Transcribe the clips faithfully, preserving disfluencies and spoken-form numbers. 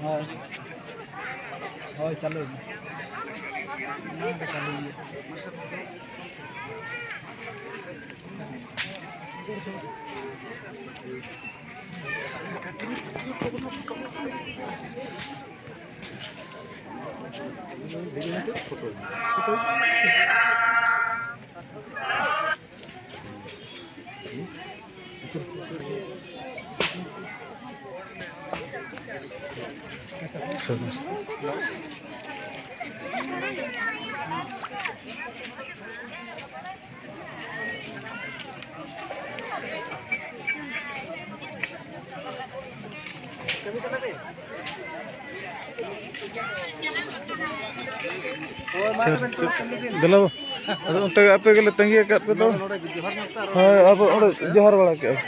ᱦᱳᱭ᱾ ᱦᱳᱭ, ᱪᱟᱹᱞᱩᱭ ᱢᱮ᱾ ᱚᱱᱟ ᱜᱮ ᱪᱟᱹᱞᱩᱭ ᱢᱮ᱾ ᱫᱮᱞᱟ, ᱟᱫᱚ ᱚᱱᱛᱮ ᱜᱮ ᱟᱯᱮ ᱜᱮᱞᱮ ᱛᱟᱺᱜᱤ ᱟᱠᱟᱫ ᱯᱮ ᱫᱚ᱾ ᱦᱳᱭ, ᱟᱵᱚ ᱚᱸᱰᱮ ᱡᱚᱦᱟᱨ ᱵᱟᱲᱟ ᱠᱮᱜᱼᱟ᱾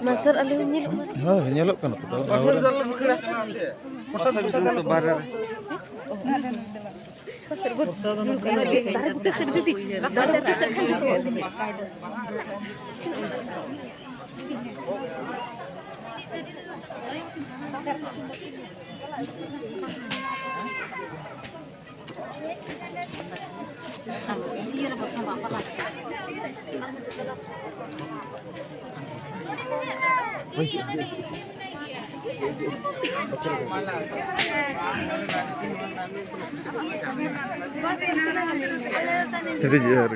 ᱢᱟᱨᱥᱟᱞ ᱟᱞᱚ ᱧᱮᱞᱚᱜ ᱢᱟ᱾ ᱦᱳᱭ, ᱧᱮᱞᱚᱜ ᱠᱟᱱᱟ ᱛᱚ᱾ ᱢᱟᱨᱥᱟᱞ ᱫᱚ ᱟᱞᱚ ᱵᱟᱠᱷᱲᱟ᱾ ᱯᱨᱚᱥᱟᱫ ᱵᱩᱴᱟᱹ ᱫᱚ ᱟᱞᱚ ᱵᱟᱠᱷᱲᱟ᱾ ᱵᱟᱨᱦᱮ ᱨᱮ᱾ ᱫᱟᱨᱮ ᱵᱩᱴᱟᱹ ᱥᱮᱫ ᱡᱩᱫᱤ, ᱫᱟᱨᱮ ᱵᱩᱴᱟᱹ ᱥᱮᱫ ᱠᱷᱟᱱ ᱡᱩᱛᱩᱜᱼᱟ᱾ ᱟᱹᱰᱤ ᱡᱳᱨ᱾